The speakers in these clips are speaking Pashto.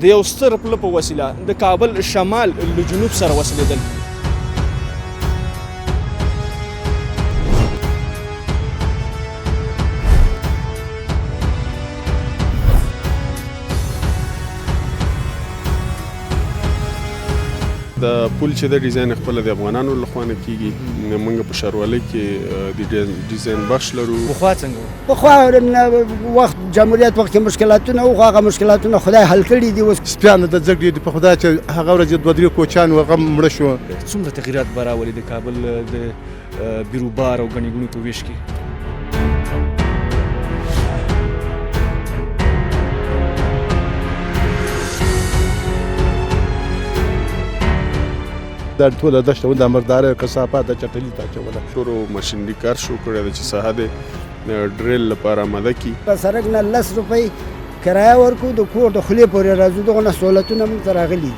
د یو ستر پله په وسیله د کابل شمال له جنوب سره وصلېدل. د پل چې د ډیزاین خپل د افغانانو لخوا نه کیږي. موږ په ښاروالۍ کې د ډیزاین بخش لرو. پخوا څنګه وو؟ پخوا وخت جمهوریت وخت کې مشکلاتونه وو، خو هغه مشکلاتونه خدای حل کړي دي اوس. سپیانو د جګړې دي په خدای چې هغه ورځ دوه درې کوچیان وو، هغه مړه شو. څومره تغیرات به راولي د کابل د بیروبار او ګڼې ګوڼې په ویش کې؟ دا ټوله دښته و، دا مرداره کثافات، دا چټلي ته اچوله. ټولو ماشینري کار شروع کړی دی چې ساحه د ډریل لپاره آماده کړي. په سړک نه 10 روپۍ کرایه ورکو، د کور د خولې پورې راځو، دغه سهولتونه موږ ته راغلي دي.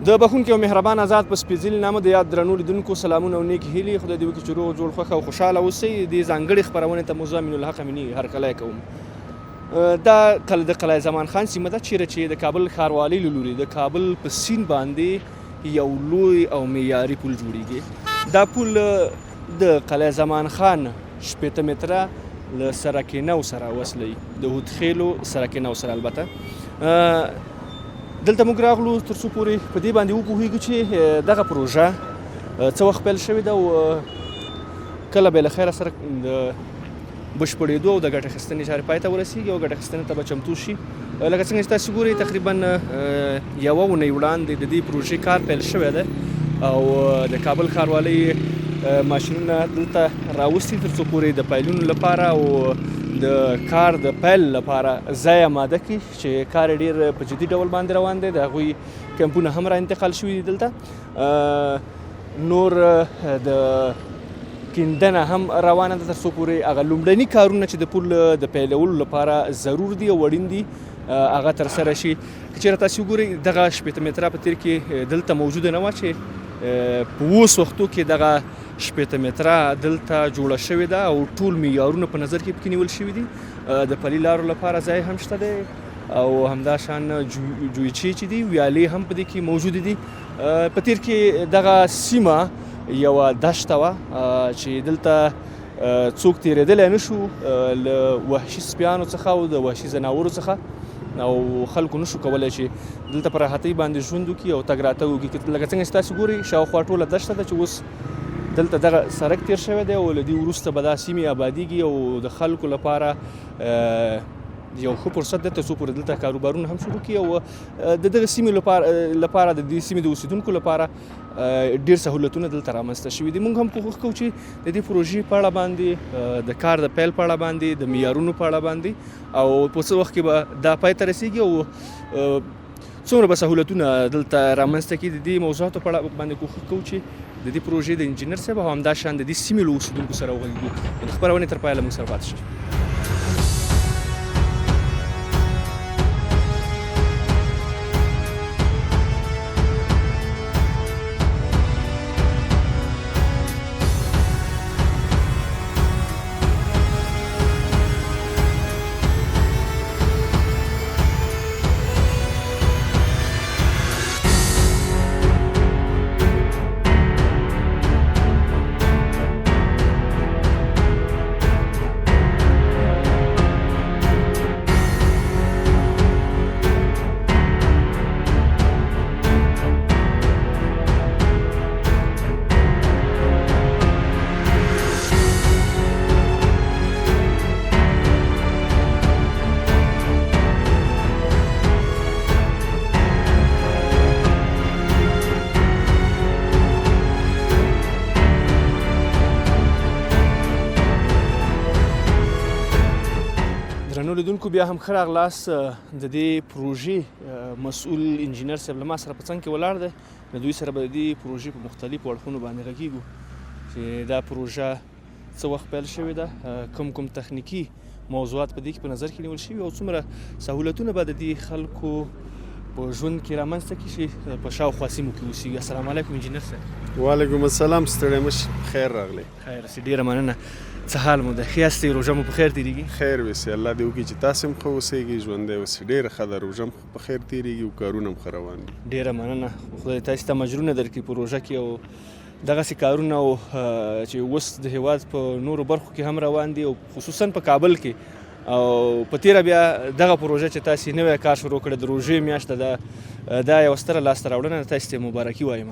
د بخښونکي او مهربان آزاد په سپېڅلي نامه د یاد درنو لیدونکو سلامونه او نیکې هیلې. خدای دې وکړي چې روغ جوړ، خوښ او خوشحاله اوسئ. دې ځانګړې خپرونې ته مو زه امین الحق امیني هرکلی کوم. دا د قلعه زمان خان سیمه ده، چیرې چې د کابل ښاروالۍ له لوري د کابل په سیند باندې یو لوی او معیاري پل جوړیږي. دا پل د قلعه زمان خان 60 متره له سرک نو سره وصلوي، د هوتخېلو سرک نو سره. البته دلته موږ راغلو تر څو پورې په دې باندې وپوهېږو چې دغه پروژه څه وخت پیل شوې ده او کله به له خیره سره د بشپړېدو او د ګټې اخیستنې چارې پای ته ورسېږي او ګټې اخیستنې ته به چمتو شي. لکه څنګه چې تاسو ګورئ، تقریبا یوه اونۍ وړاندې د دې پروژې کار پیل شوی دی او د کابل ښاروالۍ ماشینونه دلته راوستي تر څو پورې د پیلونو لپاره او د کار د پیل لپاره ځای اماده کړي، چې کار یې ډېر په جدي ډول باندې روان دی. د هغوی کمپونه هم را انتقال شوي دي دلته. نور د کیندنه هم روانه ده تر څو پورې هغه لومړني کارونه چې د پل د پیلولو لپاره ضرور دي او اړین دي هغه ترسره شي. که چېرې تاسو وګورئ، دغه 60 متره په تېر کې دلته موجوده نه وه، چې په اوس وختو کې دغه 60 متره دلته جوړه شوې ده او ټول معیارونه په نظر کې پکې نیول شوي دي. د پلي لارو لپاره ځای هم شته دی او همدا شان جویچې چې دي، ویالې هم په دې کې موجودې دي. په تېر کې دغه سیمه یوه دشته وه چې دلته څوک تېرېدلی نه شو له وحشي سپیانو څخه او د وحشي ځناورو څخه، او خلکو نشو کولی چې دلته په راحتۍ باندې ژوند وکړي او تګ راتګ وکړي. لکه څنګه چې تاسو ګورئ، شاوخوا ټوله دشته ده چې اوس دلته دغه سړک تېر شوی دی او له دې وروسته به دا سیمې آبادیږي او د خلکو لپاره یو ښه فرصت دی تر څو پورې دلته کاروبارونه هم شروع کړي او د دغه سیمې لپاره د دې سیمې د اوسیدونکو لپاره ډېر سهولتونه دلته رامنځته شوي دي. موږ هم کوښښ کوو چې د دې پروژې په اړه باندې، د کار د پیل په اړه باندې، د معیارونو په اړه باندې او په څه وخت کې به دا پای ته رسیږي او څومره به سهولتونه دلته رامنځته کړي، د دې موضوعاتو په اړه باندې کوښښ کوو چې د دې پروژې د انجینر صاحب او همدا شان د دې سیمې له اوسېدونکو سره وغږېږو. د خپرونې تر پایه له موږ سره پاتې شئ. درنو لیدونکو، بیا هم ښه راغلاست. د دې پروژې مسؤل انجینر صاحب له ما سره په څنګ کې ولاړ دی. له دوی سره به د دې پروژې په مختلفو اړخونو باندې غږیږو چې دا پروژه څه وخت پیل شوې ده، کوم کوم تخنیکي موضوعات په دې کې په نظر کې نیول شوي او څومره سهولتونه به د دې خلکو په ژوند کې رامنځته کړي چې په شاوخوا سیمو کې اوسیږي. السلام علیکم انجینر صاحب. وعلیکم السلام، ستړی مه شي، خیر راغلی. خیر اوسې، ډیره مننه. څه حال مو ده؟ ښه یاستئ؟ روژه مو په خیر تیریږي؟ خیر وسې، الله دې وکړي چې تاسو هم ښه اوسېږئ، ژوندی اوسئ. ډېره ښه ده، روژه هم په خیر تیریږي او کارونه هم ښه روان دي. ډیره مننه، خدای تاسو ته اجرونه درکړي په روژه کې او دغسې کارونه او چې اوس د هیواد په نورو برخو کې هم روان دي او خصوصا په کابل کې، او په تیره بیا دغه پروژه چې تاسو نوی کار شروع کړی د روژې میاشت ده، دا یو ستره لاسته راوړنه ده، تاسو ته مبارکي وایم.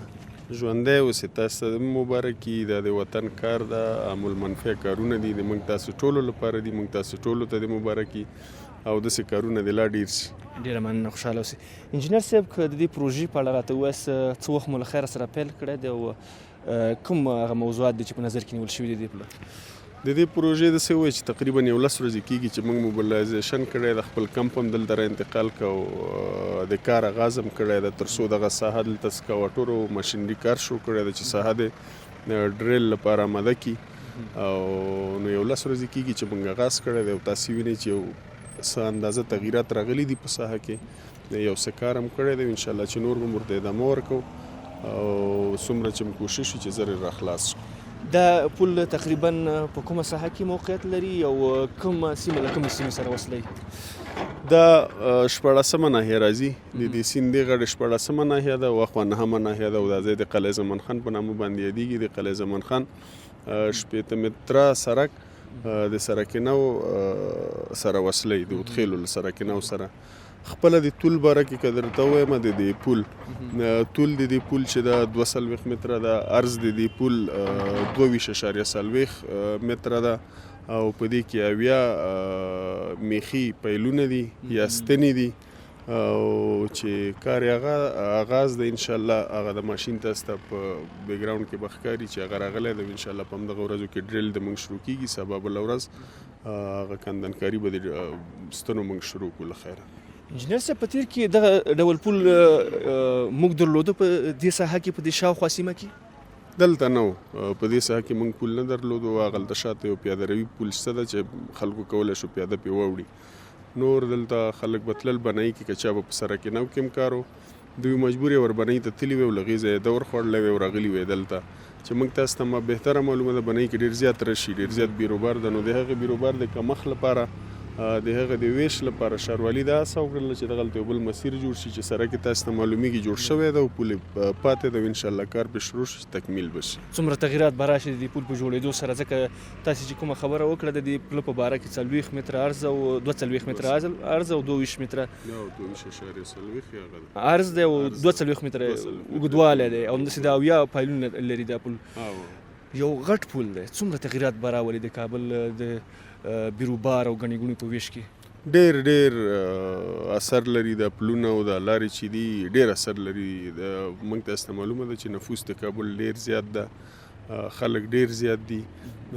ژوندی اوسې، تاسو ته مبارکي. دا د وطن کار ده، عام المنفع کارونه دي، د موږ تاسو ټولو لپاره دي، موږ تاسو ټولو ته د مبارکي او داسې کارونه دې لا ډېر شي. ډېره مننه، خوشحاله اوسئ. انجینر صاحب، که د دې پروژې په اړه راته ووایاست، څه وخت مو له خیره سره پیل کړی دی او کوم هغه موضوعات دي چې په نظر کې نیول شوي دي دې پله؟ د دې پروژې داسې ووایي چې تقریبا یو لس ورځې کېږي چې موږ موبلایزیشن کړی ده، خپل کمپ هم دلته را انتقال کړ او د کار اغاز هم کړی ده، تر څو دغه ساحه دلته سکاواټور او ماشینري کار شروع کړی ده چې ساحه د ډریل لپاره آماده کړي. او نو یو لس ورځې کېږي چې موږ اغاز کړی دی او تاسې وینئ چې یو څه اندازه تغیرات راغلي دي په ساحه کې، یو څه کار هم کړی دی. انشاءالله چې نور به هم ورته ادامه ورکوو او څومره چې هم کوشش وي چې زر یې راخلاص کړو. دا پل تقریبا په کومه ساحه کې موقعیت لري او کومه سیمه له کومې سیمې سره وصلوي؟ دا شپاړسمه ناحیه راځي، د دې سیند دې غاړې شپاړسمه ناحیه ده او اخوا نهمه ناحیه ده او دا ځای د قلعه زمان خان په نامه باندې یادېږي. د قلعه زمان خان 60 متره سرک د سرک نو سره وصلوي، د اتخیلو له سرک نو سره. خپله د طول باره کې که درته ووایم، د دې پول طول د دې پول چې ده 42 متره ده، عرض د دې پول 22.40 متره ده او په دې کې 70 میخي پیلونه دي یا ستنې دي او چې کار یې هغه آغاز دی. انشاءالله هغه د ماشین تاسو ته په بیکګراوند کې به ښکاري چې هغه راغلی دی. انشاءالله په همدغه ورځو کې ډریل د موږ شروع کېږي، سبا بله ورځ هغه کندنکاري به د ستنو موږ شروع کړو له خیره. انجینر صاحب، په تېر کې دغه ډول پول موږ درلوده په دې ساحه کې، په دې شاوخوا سیمه کې؟ دلته نه و، په دې ساحه کې موږ پول نه درلودو. هغلته شاته یو پیاده روي پول شته ده چې خلکو کولی شو پیاده پرې واوړي. نور دلته خلک به تلل بنایي کې، که چا به په سرک نو کې هم کار و، دوی مجبور یې وربنۍ ته تللي وي او له هغې ځایه دور خوړلی وي او راغلي وي دلته. چې موږ تاسو ته ما بهتره معلومه ده، بنۍ کې ډېر زیات رش شي، ډېر زیات بیروبار ده، نو د هغې بیروبار د کمښت لپاره، د هغه د ویش لپاره ښاروالي دا هڅه وکړله چې دغلته یو بل مسیر جوړ شي چې سرک یې تاسو ته معلومیږي جوړ شوی ده او پول یې پاتې ده او انشاءالله کار پرې شروع شي چې تکمیل به شي. څومره تغیرات به راشي د دې پول په جوړېدو سره؟ ځکه تاسې چې کومه خبره وکړه د دې پله په باره کې 40 متره عرض او 42 متره عرض او 22 متره عرض دی او 42 متره اوږدوالی دی او همداسې د 70 پایلونه لري دا پل. یو غټ پول دی، څومره تغیرات به راولي د کابل د بیروبار او ګڼې ګوڼې په ویش کې؟ ډېر ډېر اثر لري دا پلونه او دا لارې چې دي، ډېر اثر لري. موږ تاسو ته معلومه ده چې نفوس د کابل ډېر زیات ده، خلک ډېر زیات دي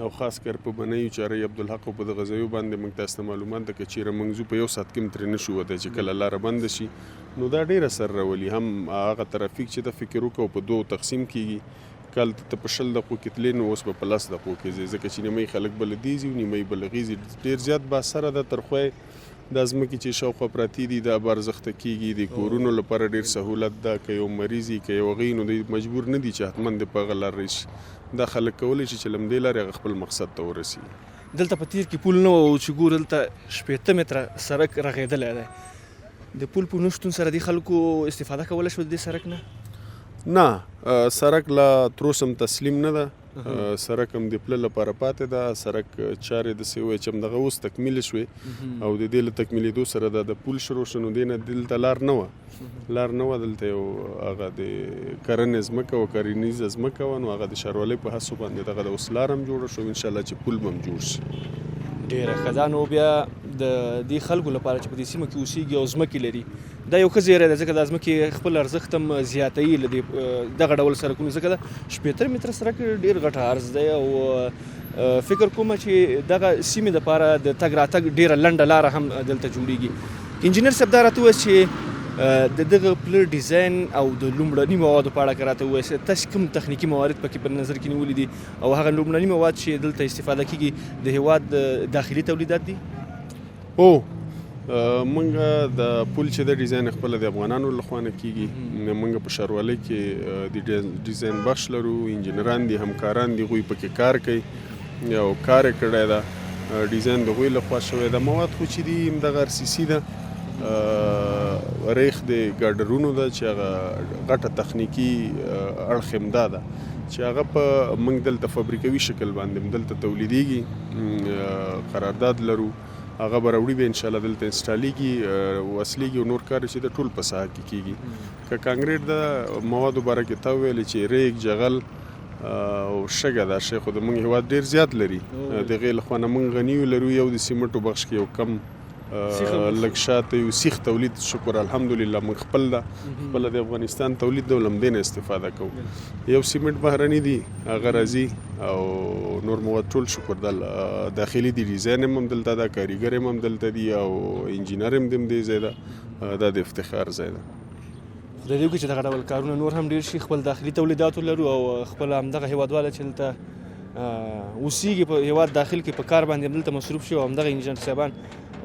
او خاص کر په بنیو چارۍ عبدالحق او په دغه ځایو باندې موږ تاسو ته معلومات ده که چېرې موږ ځو په یو ساعت کې هم ترې نه شو وتی چې کله لاره بنده شي، نو دا ډېر اثر راولي. هم هغه ترافیک چې ده فکر وکړه او په دوو تقسیم کېږي، کال ته په 20 دقیقو کې تلې نو اوس به په 10 دقیقو کې ځې، ځکه چې نیمایي خلک به له دې ځي او نیمایي به له هغې ځي. ډېر زیات به اثره ده. تر خوا یې دا ځمکې چې شاوخوا پرتې دي دا به ارزښته کېږي، د کورونو لپاره ډېر سهولت ده. که یو مریض وي که یو هغه وي نو دوی مجبور نه دي چې حتما دې په هغه لار راشي، دا خلک کولی شي چې له همدې لارې هغه خپل مقصد ته ورسېږي. دلته په تېر کې پول نه و چې ګورو دلته 60 متره سرک رغېدلی دی، د پول په نشتون سره دې خلکو استفاده کولی شوه د دې سرک نه؟ نه، سرک لا تر اوسه هم تسلیم نه ده، سرک هم د پله لپاره پاتې ده. سرک چارې داسې ووایه چې همدغه اوس تکمیل شوې او د دې له تکمیلېدو سره دا د پول شروع شو، نو دې نه دلته لار نه وه، لار نه وه. دلته یو هغه د کرنې ځمکه وه، کرنیزه ځمکه وه، نو هغه د ښاروالۍ په هڅو باندې دغه د اوس لار هم جوړه شوه، انشاءالله چې پول به هم جوړ شي. ډېره ښه ده. نو بیا د دې خلکو لپاره چې په دې سیمه کې اوسېږي او ځمکې لري دا یو ښه زیری دی، ځکه دا ځمکې خپل ارزښت هم زیاتوي له دې دغه ډول سرکونو، ځکه دا 60 متره سرک ډېر غټ عرض دی او فکر کوم چې دغه سیمې دپاره د تګ راتګ ډېره لنډه لاره هم دلته جوړیږي. انجینر صاحب دا راته ووایاست چې د دغه پله ډیزاین او د لومړني موادو په اړه که راته ووایاست، تاسې کوم تخنیکي موارد پکې په نظر کې نیولي دي او هغه لومړني مواد چې دلته استفاده کیږي د هیواد داخلي تولیدات دي؟ هو، مونږ د پل چې د ډیزاین خپل د افغانانو لخوا نه کیږي. مونږ په ښاروالۍ کې د ډیزاین بخش لرو، انجنیران دي، همکاران دي، هغوی پکې کار کوي او کار یې کړی ده. ډیزاین د هغوی لخوا شوی ده. مواد خو چې دي همدغه ار سي سي ده، ریخ د ګاډرونو ده چې هغه غټه تخنیکي اړخ هم دا ده چې هغه په موږ دلته فابریکوي شکل باندې هم دلته تولیدېږي. قرارداد لرو، هغه به راوړي، به انشاءالله دلته انسټالېږي، وصلېږي او نور کار چې د ټول په ساحه کې کېږي. که کانکریټ د موادو باره کې تا ویلې چې ریګ، جغل او شګه، دا شی خو د موږ هېواد ډېر زیات لري، د هغې لخوا نه موږ غني لرو. یو د سیمټو بخش کې یو کم لږ شاته یو، سیخ تولید شکر الحمدلله موږ خپل ده، خپل د افغانستان تولید ده، له همدې نه استفاده کوو. یو سیمټ بهرني دي، هغه راځي او نور مواد ټول شکر ده داخلي دي. ډیزاین هم دلته ده، کاریګر هم دلته دي او انجینر هم د دې ځای ده. دا د افتخار ځای ده. خدای دې وکړي چې دغه ډول کارونه نور هم ډېر شي، خپل داخلي تولیدات ولرو او خپل همدغه هېوادواله چې دلته اوسېږي په هېواد داخل کې په کار باندې همدلته مصروف شي او همدغه انجینر صاحبان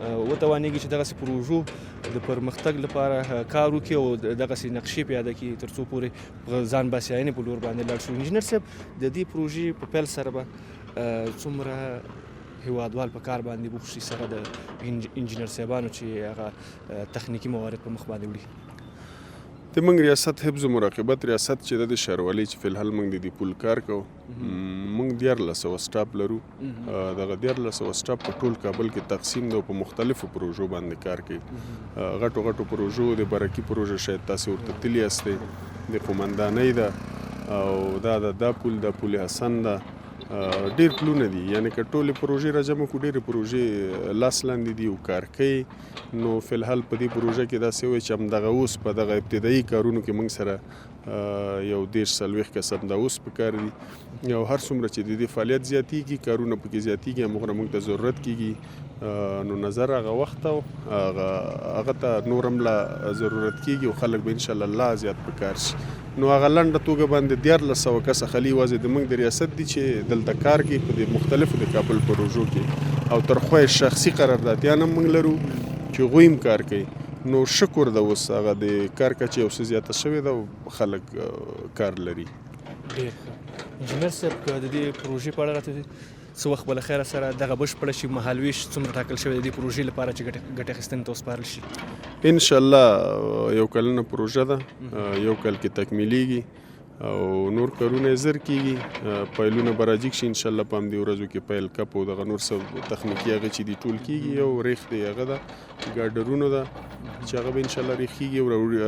وتوانېږي چې دغسې پروژو د پرمختګ لپاره کار وکړي او دغسې نقشې پیاده کړي تر څو پورې په ځان بسیاینې په لور باندې لاړ شو. انجینر صاحب، د دې پروژې په پیل سره به څومره هېوادوال په کار باندې بوخت شي سره د انجینر صاحبانو چې هغه تخنیکي موارد په مخ باندې وړي؟ د موږ ریاست حفظ و مراقبت ریاست چې د ښاروالۍ چې فی الحال موږ د دې پول کار کوو، موږ 1300 سټاپ لرو. دغه 1300 سټاپ په ټول کابل کې تقسیم ده او په مختلفو پروژو باندې کار کوي. غټو غټو پروژو، د برکي پروژه شاید تاسې ورته تللي یاستئ، د قومندانۍ ده او دا ده دا پول دا پول حسن ده، ډېر پلونه دي. یعنې که ټولې پروژې راجمع کړو، ډېرې پروژې لاس لاندې دي او کار کوي. نو فی الحال په دې پروژه کې داسې وایي چې همدغه اوس په دغه ابتدایي کارونو کې موږ سره یو 30 40 کسه همدا اوس په کار دي او هر څومره چې د دې فعالیت زیاتېږي، کارونه پکې زیاتېږي، همغومره موږ ته ضرورت کېږي. نو نظر هغه وخت او هغه ته نور هم لا ضرورت کېږي او خلک به انشاءالله لا زیات په کار شي. نو هغه لنډه توګه باندې 1300 کسه خالي یوازې د موږ د ریاست دي چې دلته کار کوي په دې مختلفو د کابل پروژو کې، او تر خو یې شخصي قراردادیان هم موږ لرو چې هغوی هم کار کوي. نو شکر ده اوس هغه د کار کچه یو څه زیاته شوې ده او خلک کار لري. ډېر ښه. انجینر صاحب، که د دې پروژې په اړه راته څه وخت به له خیره سره دغه بشپړه شي، مهالوېش څومره ټاکل شوی د دې پروژې لپاره چې ګټې اخیستنې ته وسپارل شي؟ انشاءالله یو کلنه پروژه ده، یو کال کې تکمیلېږي او نور کارونه یې زر کېږي. پایلونه به راجیګ شي انشاءالله په همدې ورځو کې. پیل کپ او دغه نور څه تخنیکي هغه چې دي ټول کېږي. یو ریخ دی، هغه ده ګاډرونو ده چې هغه به انشاءالله ریخ کېږي او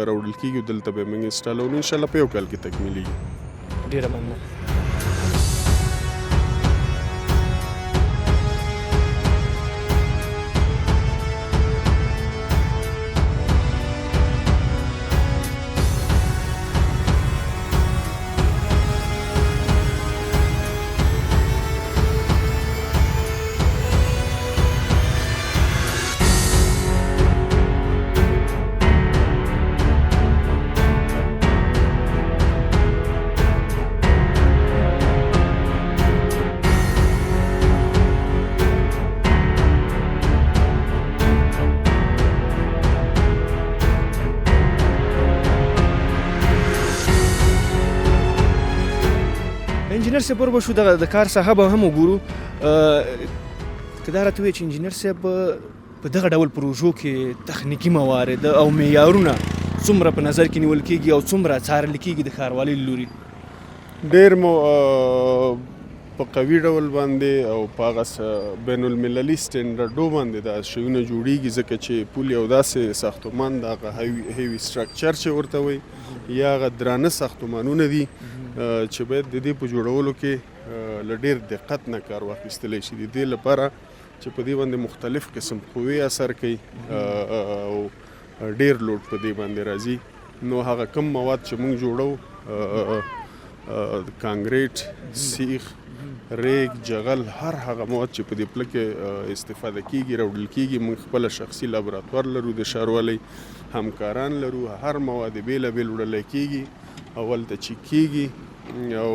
راوړل کېږي او دلته به یې موږ انسټالوو. نو انشاءالله په یو کال کې تکمیلېږي. ډېره مننه. انجینر صاحب، ور به شو دغه د کار ساحه به هم وګورو. که دا راته ووایې چې انجینر صاحب په دغه ډول پروژو کې تخنیکي موارد او معیارونه څومره په نظر کې نیول کېږي او څومره څارل کېږي د ښاروالۍ له لوري؟ ډېر مو په قوي ډول باندې او په هغه بین المللي سټنډرډو باندې دا شیونه جوړیږي، ځکه چې پول یو داسې ساختمان د هغه heavy structure چې ورته وایي یا هغه درانه ساختمانونه دي چې باید د دې په جوړولو کې له ډېر دقت نه کار واخیستلی شي، د دې لپاره چې په دې باندې مختلف قسم قوې اثر کوي او ډېر لوډ په دې باندې راځي. نو هغه کم مواد چې موږ جوړو، کانګریټ، سیخ، ریګ، جغل، هر هغه مواد چې په دې پله کې استفاده کیږي، راوړل کیږي. موږ خپله شخصي لابراتوار لرو، د ښاروالۍ همکاران لرو، هر مواد بېلابېل وړلی کیږي او هلته چې کیږي او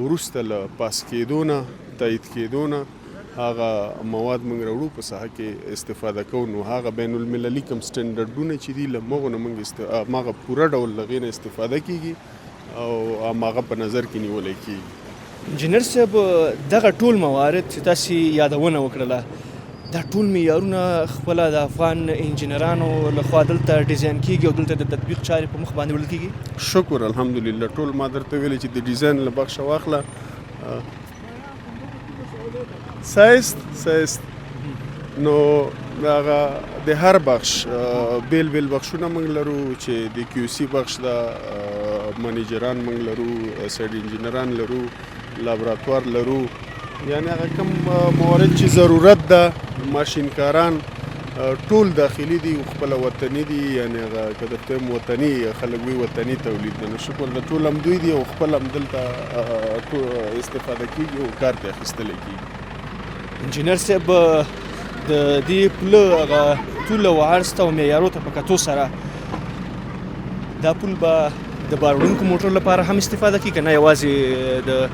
وروسته له پاس کېدو نه، تایید کېدو نه هغه مواد موږ راوړو په ساحه کې استفاده کوو. نو هغه بین المللي کوم سټنډرډونه چې دي، له مغو نه موږ هماغه پوره ډول له هغې نه استفاده کیږي او هماغه په نظر کې نیولی کیږي. انجینر صاحب، دغه ټول موارد چې تاسو یادونه وکړله، دا ټول معیارونه خپله د افغان انجینرانو لخوا دلته ډیزاین کیږي او دلته د تطبیق چارې په مخ باندې وړل کیږي؟ شکر الحمدلله، ټول ما درته ویلې چې د ډیزاین له بخشه واخله. سایست سایست، نو هغه د هر بخش بیل بیل بخشونه موږ لرو چې د QC بخش ده، منیجران موږ لرو، سایډ انجینران لرو، لابراتوار لرو، یعنی هغه کوم موارد چې ضرورت ده، ماشینکاران ټول داخلي دي او خپل وطني دي. یعنی هغه که درته وایم وطني خلک وي، وطني تولید ده، نو شکر د ټول هم دوی دي او خپل هم دلته استفاده کیږي او کار ته اخیستل کیږي. انجینر صاحب، د دې پله هغه طول او عرض ته او معیارو ته په کتو سره، دا پل به د بار وړونکو موټر لپاره هم استفاده کیږي، که نه یوازې د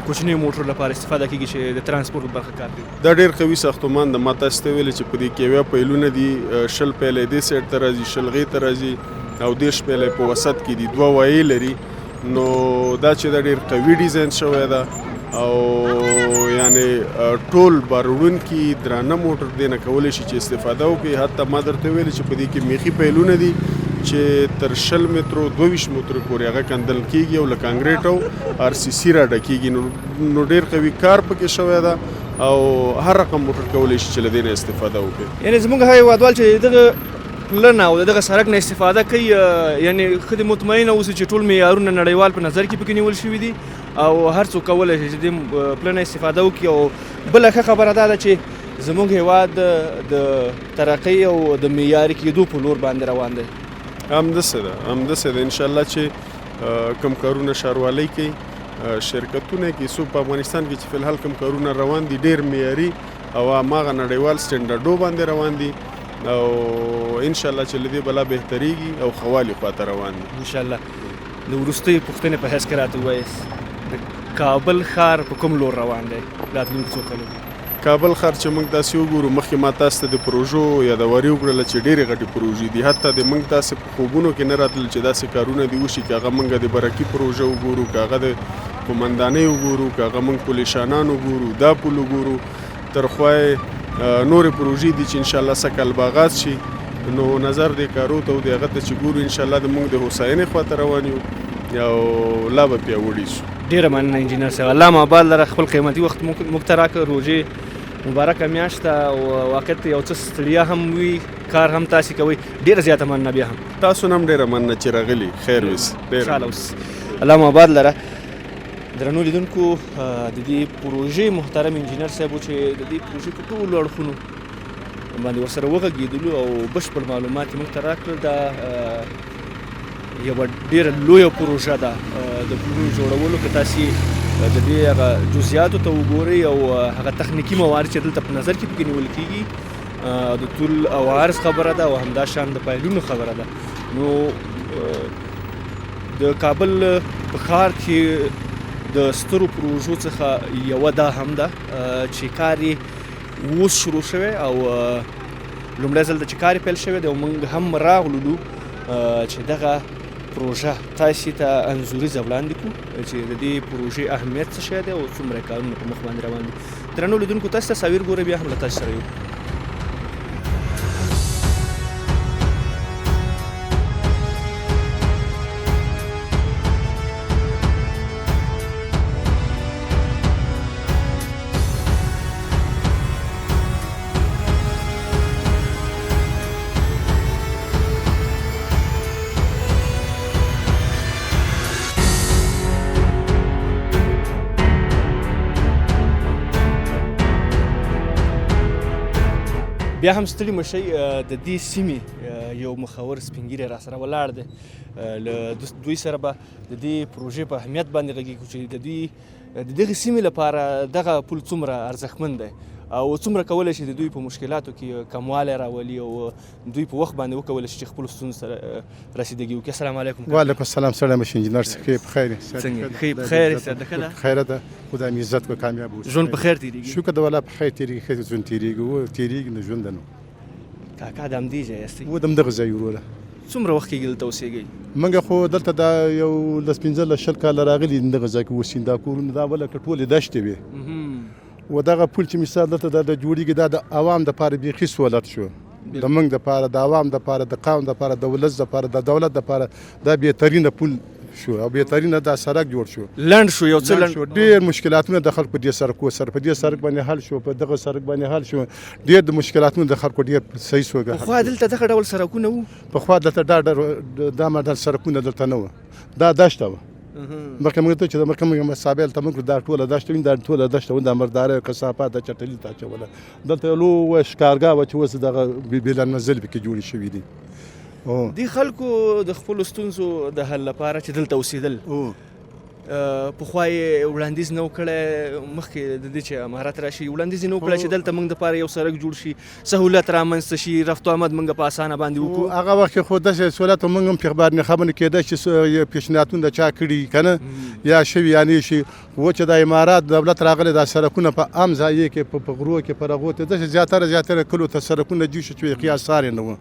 کوچنیو موټر لپاره استفاده کیږي چې د ترانسپورت په برخه کار کوي؟ دا ډیر قوي ساختمان ده. ما تاسو ته ویل چې په دې کې 70 پیلونه دي، 20 پیلې دې سیډ ته راځي، 20 غې ته راځي او 30 پیلې په وسط کې دي، دوه وایې لري. نو دا چې دا ډیر قوي ډیزاین شوی ده او یعنی ټول بار وړونکي درانه موټر دې نه کولی شي چې استفاده وکړي. حتی ما درته ویل چې په دې کې میخي پیلونه دي چې تر 20 مترو، 22 مترو پورې هغه کندل کیږي او له کانکریټ او RCC را ډکیږي. نو ډیر قوي کار پکې شوی ده او هر رقم موټر کولی شي چې له دې نه استفاده وکړي. یعنی زموږ هغه هېوادوال چې دغه پله نه او دغه سړک نه استفاده کوي، یعنی ښه دې مطمئن اوسي چې ټول معیارونه نړیوال په نظر کې پکې نیول شوي دي او هر څوک کولی شي چې دې پله نه استفاده وکړي. او بله ښه خبره دا ده چې زموږ هېواد د ترقۍ او د معیاري کېدو په لور باندې روان دی. همداسې ده، همداسې ده. انشاءالله چې کوم کارونه ښاروالۍ کوي، شرکتونه کې څو په افغانستان کې چې فی الحال کوم کارونه روان دي، ډېر معیاري او هماغه نړیوال سټنډرډو باندې روان دي او انشاءالله چې له دې بلا بهترېږي او ښه والي خواته روان دي. انشاءالله. د وروستۍ پوښتنې په حیث کې راته ووایاست، د کابل ښار په کوم لور روان دی راتلونکو څو کلونو؟ کابل ښار چې موږ تاسې وګورو، مخکې ما تاسو ته د پروژو یادوري وکړله چې ډېرې غټې پروژې دي. حتی د موږ تاسې په خوبونو کې نه راتلل چې داسې کارونه دې وشي، که هغه موږ د برکي پروژه وګورو، که هغه د قومندانۍ وګورو، که هغه موږ پل شانان وګورو، دا پل وګورو، تر خوا یې نورې پروژې دي چې انشاءالله سږ کال به آغاز شي. نو نظر دې کارو ته او د هغه ته چې ګورو، انشاءالله د موږ د هوساینې خواته روان یو او لا به پیاوړي شو. ډېره مننه انجینر صاحب، الله مو آباد لره. خپل قیمتي وخت موږ ته راکړ. روژې مبارکه میاشت ده او واقعیت یو څه ستړیا هم وي، کار هم تاسې کوئ. ډېره زیاته مننه بیا هم. تاسو نه هم ډېره مننه چې راغلي. خیر ویسي. ډېره خوشحاله اوسئ، الله مو آباد لره. درنو لیدونکو، د دې پروژې محترم انجینر صاحب چې د دې پروژې په ټولو اړخونو باندې ورسره وغږېدلو او بشپړ معلومات یې موږ ته راکړل. دا یوه ډېره لویه پروژه ده د پلونو جوړولو. که تاسې د دې هغه جزئیاتو ته وګورئ او هغه تخنیکي موارد چې دلته په نظر کې پکې نیول کېږي، د طول او عرض خبره ده او همدا شان د پایلونو خبره ده. نو د کابل په ښار کې د سترو پروژو څخه یوه دا هم ده چې کار یې اوس شروع شوی او لومړی ځل ده چې کار یې پیل شوی دی او موږ هم راغللو چې دغه پروژه تاسې ته انځوریزه وړاندې کړو چې د دې پروژې اهمیت څه شی دی او څومره کارونه په مخ باندې روان دي. درنو لیدونکو، تاسو تصاویر ګورئ، بیا هم له تاسو سره یو. بیا هم ستړي مشئ. د دې سیمې یو مخور سپین ږیری را سره ولاړ دی. له دوی سره به د دې پروژې په اهمیت باندې غږېږو چې د دوی د دغې سیمې لپاره دغه پل څومره ارزښتمن دی. او څومره کولی شي د دوی په مشکلاتو کې کموالی راولي او دوی په وخت باندې وکولی شي چې خپلو ستونزو سره رسیدګي وکړي. السلام علیکم. وعلیکم السلام. سړی مشه انجینر څخه ښه په خیر یې؟ څنګه ښه په خیر یې؟ صحت ښه ده؟ خیره ده، خدای مې عزت کړه، کامیاب اوسې. ژوند په خیر تېرېږي؟ شکر ده والله، په خیر تېرېږي، ښه ژوند تېرېږي و تېرېږي نه ژوند ده نو. کاکا د همدې ځای یاستئ؟ و د همدغه ځای وروره. څومره وخت کېږي دلته اوسېږئ؟ موږ خو دلته دا یو لس 15 20 کاله راغلي دغه ځای کې اوسېږو. دا کورونه دا ولکه ټولې دښتې وې و دغه پل چې مثال دلته دا جوړېږي، دا د عوام دپاره بیخي سهولت شو، د موږ دپاره، د عوام دپاره، د قوم دپاره، د ولس دپاره، د دولت دپاره دا بهترینه پل شو او بهترینه دا سړک جوړ شو. لنډ شو یو څه. لنډ شو. ډېر مشکلاتونه د خلکو دې سړکو سره په دې سړک باندې حل شو، په دغه سړک باندې حل شو. ډېر د مشکلاتونو د خلکو ډېر صحیح شو. پخوا دلته دغه ډول سړکونه وو؟ پخوا دلته دا دا مډل سړکونه دلته نه وو، دا دښته وه. مخکې موږ ته چې مخکې موږ مسابل ته موږ دا ټوله دښته وین، دا ټوله دښته وه، دا مرداره کثافات د چټلي ته اچوله. دلته یو لویه ښکارګاه وه چې اوس دغه بېلا منزل پکې جوړې شوې دي. دې خلکو د خپلو ستونزو د حل لپاره چې دلته اوسېدل، پخوا یې وړاندیز نه و کړی، مخکې د دې چې امارت راشي وړاندیز یې نه و کړی چې دلته موږ دپاره یو سړک جوړ شي، سهولت رامنځته شي، رفت و آمد موږ په اسانه باندې وکړو؟ هغه وخت کې خو داسې سهولت موږ هم په باندې خبر نه کېده چې پیشنهادونه د چا کړي که نه یا شوي یا نه شي و. چې دا امارات دولت راغلی، دا سړکونه په عام ځای کې په غرو کې په رغو ته داسې زیاتره زیاتره کلو ته سړکونه جوړ شي چې بیخي اثار یې نه وو.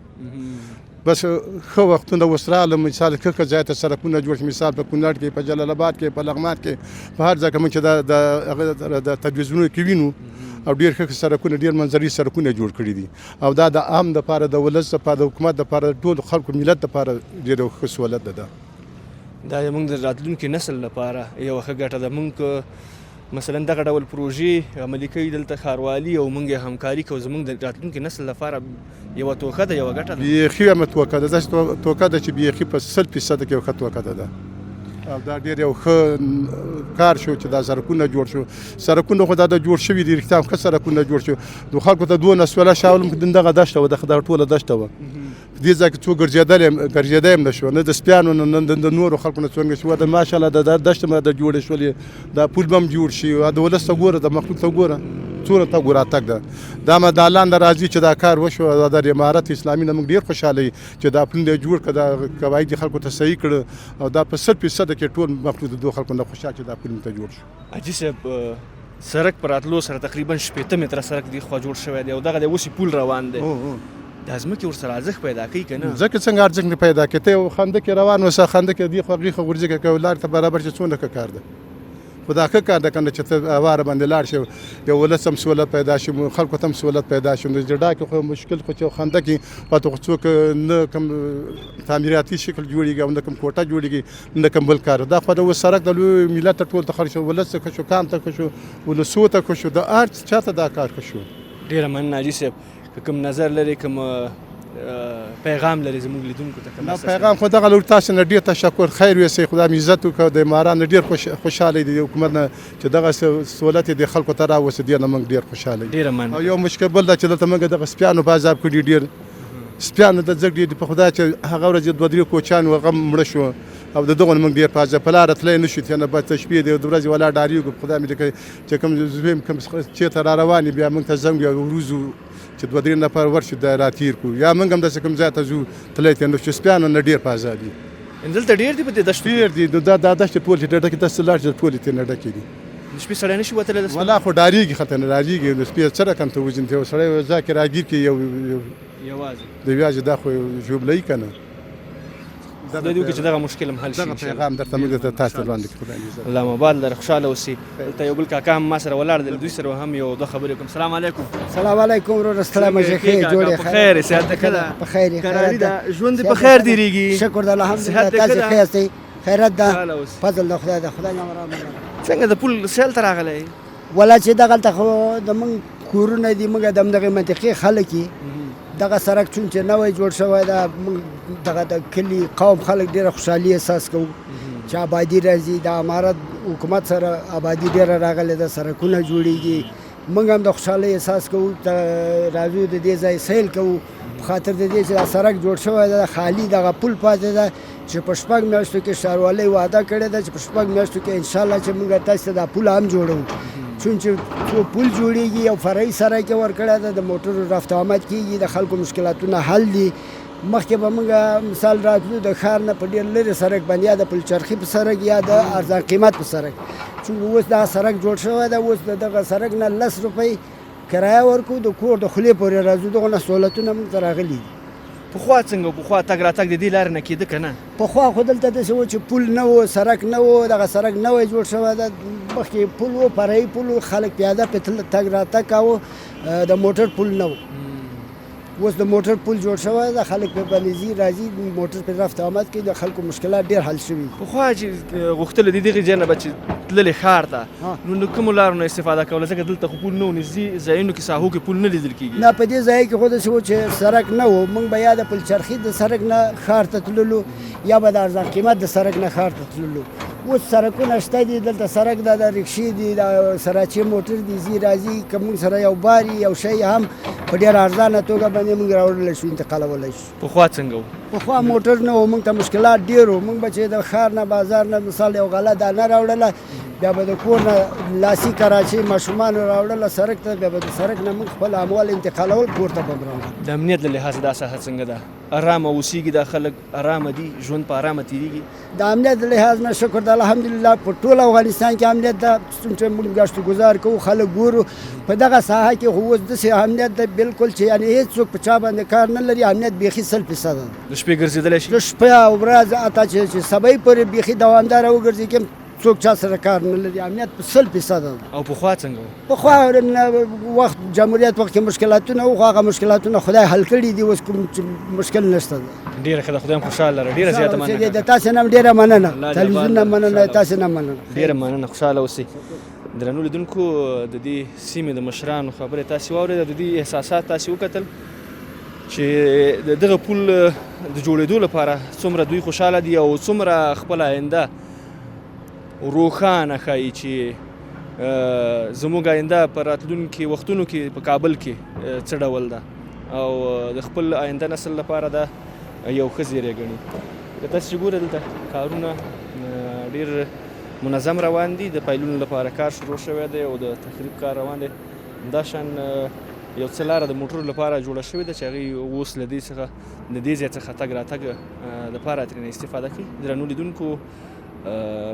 بس ښه وختونه اوس راغله، مثال ښه ښه ځای ته سړکونه جوړ شي، مثال په کونړ کې، په جلال آباد کې، په لغمان کې، په هر ځای کې موږ چې د تلویزیونونو کې وینو او ډېر ښه ښه سړکونه، ډېر منظري سړکونه جوړ کړي دي او دا د عام دپاره، د ولس دپاره، د حکومت دپاره، د ټولو خلکو ملت دپاره ډېر یو ښه سهولت ده. دا زموږ د راتلونکي نسل لپاره یوه ښه ګټه ده. موږ که مثلا دغه ډول پروژې عملي کوي دلته ښاروالي او موږ یې همکاري کوو، زموږ د راتلونکي نسل لپاره یوه توښه ده، یوه ګټه ده. بیخي یوه توکه ده، داسې توکه ده چې بیخي په 100% کې یو ښه توکه ده او دا ډېر یو ښه کار شو چې دا سړکونه جوړ شو. سړکونه خو دا د جوړ شوي دي، رښتیا هم ښه سړکونه جوړ شو. نو خلکو ته دونه سوله شاول دغه دښته وه، دا ټوله دښته وه. په دې ځای کې څوک ګرځېدلی هم نه شو، نه د سپیانو نه د نورو خلکو نه څنګه شو. د ماشاءالله د دښته به د جوړې شولې، دا پل به هم جوړ شي. د ولس ته ګوره، د مخلوق ته ګوره، څومره تګ راتګ ده. دا ما د الله نه راضي چې دا کار وشو. دا د امارت اسلامي نه موږ ډېر خوشحاله یو چې دا پلونه یې جوړ کړه، دا قواعد یې خلکو ته صحیح کړه او دا په 100% کې ټول مخلوق د دوو خلکو نه خوشحال چې دا پل موږ ته جوړ شو. حاجي صاحب، سړک په راتلو سره تقریبا 60 متره سړک دې خوا جوړ شوی دی او دغه دی اوس یې پول روان دی. دا ځمکې ورسره ارزښت پیدا کوي که نه؟ ځکه څنګه ارزښت نه پیدا کوي؟ ته یو خندق کې روان اوسه، خندق کې دې خوا هغې خوا غورځي که لار ته برابر شي څونه ښه کار ده. خو دا ښه کار ده که نه چې ته هواره باندې لاړ شې، یو ولس هم سهولت پیدا شي، خلکو ته هم سهولت پیدا شي. نو ډاکې خو مشکل خو چې خندق کې پاتې خو څوک نه کوم تعمیراتي شکل جوړېږي او نه کوم کوټه جوړېږي، نه کوم بل کار. دا خو د اوس سړک د لوی ملت ته ټول ته ښه شو، ولس ته ښه شو، قام ته ښه شو، ولسو ته ښه شو، د هر چا ته دا کار ښه شو. ډېره مننه حاجي صاحب. که کوم نظر لرې، کوم پیغام لرې زموږ لیدونکو ته؟ نه، پیغام خو دغه لور تاسو نه ډېر تشکر، خیر ویسئ، خدای مې عزت وکړه. د امارات نه ډېر خوشحاله دي، حکومت نه چې دغه سهولت یې د خلکو ته راوسته، دې نه موږ ډېر خوشحاله یو. ډېره مننه. او یو مشکل بل دا چې دلته موږ دغه سپیانو په عذاب کړي، ډېر سپیانو د ځګ ډېر دي. په خدای چې هغه ورځ دوه درې کوچیان وو، هغه مړه شو او د دغو نه موږ ډېر په عذاب په لاره تللی نه شو. نه بس د شپې دی د ورځې ولا ډارېږو. په خدای مې چې کوم زوی کوم چېرته را روان بیا موږ ته زنګ وروځو چې دوه درې نفر ورشي دا راتېر کړو، یا موږ هم داسې کوم ځای ته ځو تللی ته نه شو. سپیانو نه ډېر په عذاب دي. دلته ډېر دي په دې دښتو؟ ډېر دي. دا دا دښتې ټول چې ډکې داسې لاړ شي ټولې ترې نه ډکې دي. د شپې سړی نه شي وتلی؟ ولا خو ډارېږي، خطر نه ډارېږي. د شپې څه رقم ته وځي، یو سړی یو ځای کې راګیر کړي یو یوازې د یوازې دا خو ژوبلوي که نه. خدای دې وکړي چې دغه مشکل هم حل شي. دغه پیغام درته موږ ته تاسو ته وړاندې کړو. خدای دې الله مو آباد لره، خوشحاله اوسئ. دلته یو بل کاکا هم ما سره ولاړ دی، دوی سره هم یو دوه خبرې وکړم. سلام علیکم. سلام علیکم وروره. سلام شه، ښه جوړ یې؟ په خیر، صحت ښه ده؟ په خیر یې. قراري ده، ژوند په خیر تېرېږي؟ شکر ده، الحمدلله. تاسو ښه یاستئ؟ خیرت ده، فضل د خدای ده، خدای نه. څنګه د پل سیل ته راغلی؟ ولا چې دغلته خو د موږ کورونه دي، موږ د همدغې منطقې خلک یې. دغه سړک چون چې نوی جوړ شوی ده، موږ دغه د کلي قوم خلک ډېره خوشحالي احساس کوو چې آبادي راځي. د امارت حکومت سره آبادي ډېره راغلې ده، سړکونه جوړېږي، موږ هم د خوشحالۍ احساس کوو، راځو د دې ځای سیل کوو. په خاطر د دې چې دا سړک جوړ شوی ده، خالي دغه پل پاتې ده چې په 6 میاشتو کې ښاروالۍ وعده کړې ده چې په 6 میاشتو کې انشاءالله چې موږ تاسو ته دا پل هم جوړوو. چون چې څو پل جوړیږي، یو فرعي سړک یې ورکړی ده، د موټرو رفت آمد کیږي، د خلکو مشکلاتونه حل دي. مخکې به موږ مثال راتلو د ښار نه په ډېر لرې سړک باندې، یا د پلچرخي په سړک یا د ارزان قیمت په سړک. چون اوس دا سړک جوړ شوی ده، اوس د دغه سړک نه 10 روپۍ کرایه ورکو، د کور د خولې پورې راځو. دغه سهولتونه موږ ته راغلي دي. پخوا څنګه و؟ پخوا تګ راتګ د دې لارې نه کېده که نه؟ پخوا خو دلته داسې و چې پل نه و، سړک نه و، دغه سړک نوی جوړ شوی ده. مخکې پل و، فرعي پل و، خلک پیاده پې تګ راتګ کاوه، د موټر پل نه و. اوس د موټر پل جوړ شوی ده، خلک پې باندې ځي راځي، موټر پې رفت آمد کوي، د خلکو مشکلات ډېر حل شوي دي. پخوا چې غوښتل د دغې ځای نه به چې تللې ښار ته، نو له کومو لارو نه استفاده کوله؟ ځکه دلته خو پل نه و، نږدې ځایونو کې ساحو کې پل نه لیدل کېږي. نه، په دې ځای کې خو داسې و چې سړک نه و، موږ به یا د پلچرخي د سړک نه ښار ته تللو یا به د ارزان قیمت د سړک نه ښار ته تللو. اوس سړکونه شته دي، دلته سړک ده، د ریکشې دي، د سراچې موټر دي، ځي راځي. که موږ سره یو بار یو شی هم په ډېره ارزانه توګه باندې موږ راوړلی شو، انتقالولی شو. پخوا څنګه و؟ پخوا موټر نه و، موږ ته مشکلات ډېر و. موږ به چې د ښار نه بازار نه مثال یو غله دانه راوړله، بیا به د کور نه لاسي کراچۍ ماشومانو راوړله سړک ته، بیا به د سړک نه موږ خپل اموال انتقالول، کور ته به هم راوړل. د امنیت له لحاظه دا ساحه څنګه ده؟ ارامه اوسېږي دا خلک، ارامه دي، ژوند په ارامه تېرېږي؟ د امنیت لحاظ نه شکر ده الحمدلله په ټول افغانستان کې امنیت ده. چې موږ ګشت ګزار کوو، خلک ګورو په دغه ساحه کې خو اوس داسې امنیت ده بالکل چې یعنې هېڅوک په چا باندې کار نه لري، امنیت بیخي 100% ده. د شپې ګرځېدلی شي؟ د شپې او ورځ حتی چې سبا پورې بیخي دوامداره وګرځي کې څوک چا سره کار نه لري، امنیت په 100% ده. او پخوا څنګه و؟ پخوا وخت جمهوریت وخت کې مشکلاتونه وو، خو هغه مشکلاتونه خدای حل کړي دي، اوس کوم مشکل نشته ده. ډېره ښه ده، خدای هم خوشحاله لره. ډېره زیاته مننه. د تاسې نه هم ډېره مننه، تلویزیون نه مننه، تاسې نه مننه. ډېره مننه، خوشحاله اوسئ. درنو لیدونکو، د دې سیمې د مشرانو خبرې تاسې واورېده، د دې احساسات تاسې وکتل چې د دغه پل د جوړېدو لپاره څومره دوی خوشحاله دي او څومره خپله آینده روښانه ښایي چې زموږ آینده په راتلونکي وختونو کې په کابل کې څه ډول ده او د خپل آینده نسل لپاره دا یو ښه زیری ګڼي. که تاسې چې ګورئ دلته کارونه ډېر منظم روان دي، د پایلونو لپاره کار شروع شوی دی او د تخریب کار روان دی. همدا شان یو څه لاره د موټرو لپاره جوړه شوې ده چې هغوی اوس له دې څخه د دې ځای څخه تګ راتګ لپاره ترېنه استفاده کوي. درنو لیدونکو،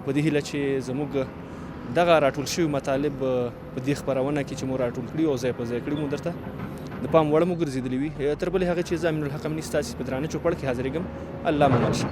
په دې هیله چې زموږ دغه راټول شوي مطالب په دې خپرونه کې چې مو راټول کړي او ځای په ځای کړي مو درته د پام وړ مو ګرځېدلي وي. تر بلې هغې چې زه امین الحق امیني ستاسې په درانه چوپړ کې حاضرېږم، الله مو مل شه.